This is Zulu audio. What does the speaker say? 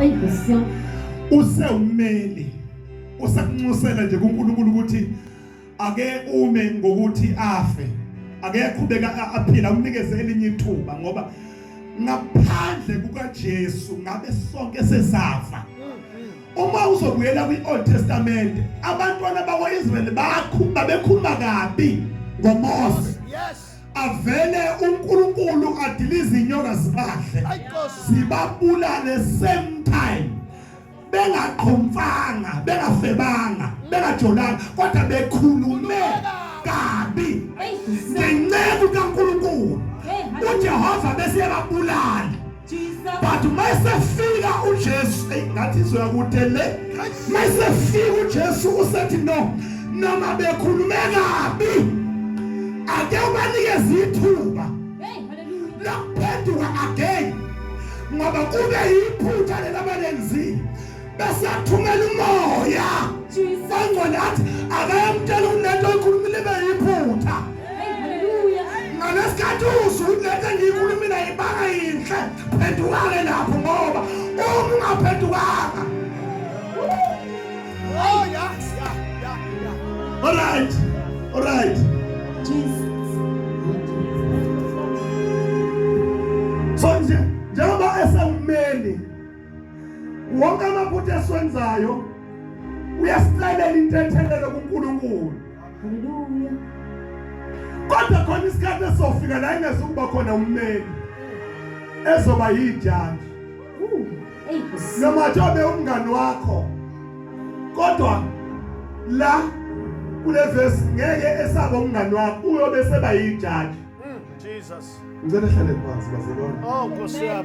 Hey, Nkosi yami. Usewummeli, usakunxusela nje kuNkulunkulu ukuthi ake ume ngokuthi afe, ake aqhubeka aphila, umnikeze elinye ithuba, ngoba ngaphandle kukaJesu ngabe sonke sesafa. Uma uzobuyela kwi-Old Testament, abantwana bakwa-Israyeli babekhuluma kabi ngoMose. Yes. Avele uNkulunkulu adilize inyoka zibadle, zibabulale same time, bengaqhomfanga, bengafebanga, bengajolanga, kodwa bekhulume kabi ngenceku kaNkulunkulu uJehova, bese yababulala. But mayesefika uJesu, ey, ngathi izoya kude le. Mayesefika uJesu usethi no, noma bekhulume kabi, ake ubanikeze ithuba lokuphenduka again, ngoba kube yiphutha leli abalenzile. Bese athumela uMoya oNgcwele, athi akayamtshela ukuthi lento oyikhulumile ibe yiphutha. Ngalesikhathi uzwe ukuthi lento engiyikhulumile ayibanga yinhle, phenduka-ke lapho, ngoba uma ungaphendukanga. Oh, yeah. All right. Jesus. So nje njengoba esewummeli, wonke amaphutha esiwenzayo uyasicelela intethelelo kuNkulunkulu. Hallelujah. Kodwa khona isikhathi esizofika la engezukuba khona ummeli, ezoba yijaji. Ooh. Hey, Nkosi. Noma jobe umngani wakho, kodwa la kule verse ngeke esaba umngani wakho, uyobe seba yijaji. Jesus. Ngicela hlale phansi, bazalwane. Oh, Nkosi yami.